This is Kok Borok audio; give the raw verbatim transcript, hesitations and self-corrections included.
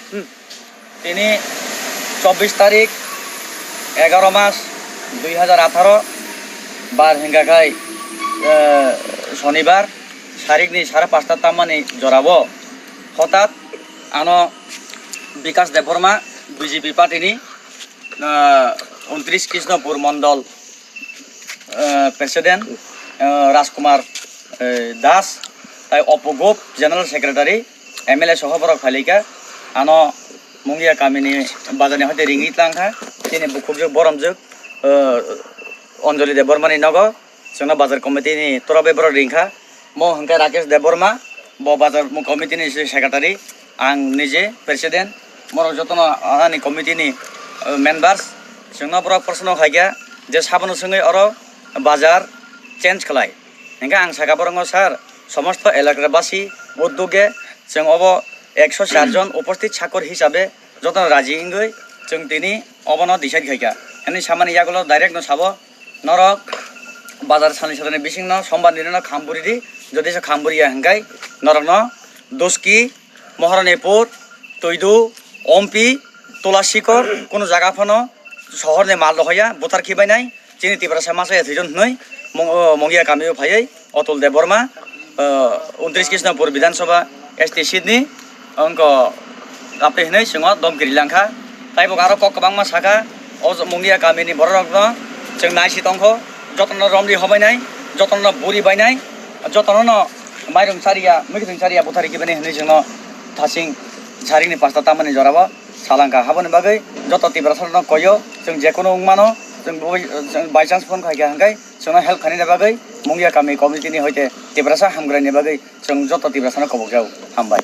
Tini chobbish tarik, egaro mas, dui hajar atharo, bar hingka khai, eh, Sonibar, sarikni sare pasta tammani jorao hotat ano Bikas Debbarma, B J P party ni, eh, untris Krishnapur Mondol, eh, President, eh, Rajkumar, eh, Das, tai Opo Gop, General Secretary, M L A soho borok phailika, ano Mungia kamini bazarni hoite ringwi tlangkha, chini bukhukjwk boromjwk, eh, Anjali Debbarmani nogo, chwngno bazar committee ni torabai borok ringkha, mo hwnkhe Rakesh Debbarma, bo bazar committee ni secretary, ang nije president, borok jotono ani committee ni, eh, members, chwngno borok proshno khaikha je sabono swngwi oro bazar change khlai. Hingke ang saka borokno, "Sir, somosto elakabasi uddoge chwng obo ekso char jon uposthit chakur hisabe jotono raji wngwi chwng tini obono decide khaikha," hinwi samani yagulo direct no sabo, "Norok bazar sani satani bisingno sombar nini no kham buri di, jodi se kham buriya hingkai norokno Doski, Moharanipur, Toidu, Ompi, Tulasikor, kunu jaga phano sohorni mal rohoya, buthar khibainai, chini Tiprasa masa ya thwijon hwnwi, Mong-, o, Mongia kamio phaiwi, Otul Debbarma, o, untris Krishnapur Bidhan Sabha S T seat ni, wngkha kapri hwnwi chwngno domkiri langkha. Taibo aro kok kwbangma sakha, o Mongia kamini bororokno chwng naisi tongkho, jotono romri hobainai, jotono buri bainai, jotono no mairung chariya, mwkhwtwng chariya, buthar khibainai hwnwi chwngno thasing sarikni pasta tamani jorao salangkha. Haboni bagwi joto Tiprasarokno koyo, chwng jekunu wngmano, chwng by chance phone khaikha hwnkhe chwngno help khainani bagwi Mungia kami committee ni hoite Tiprasa hamkraini bagwi chwng joto Tiprasano kobokjao. Hambai.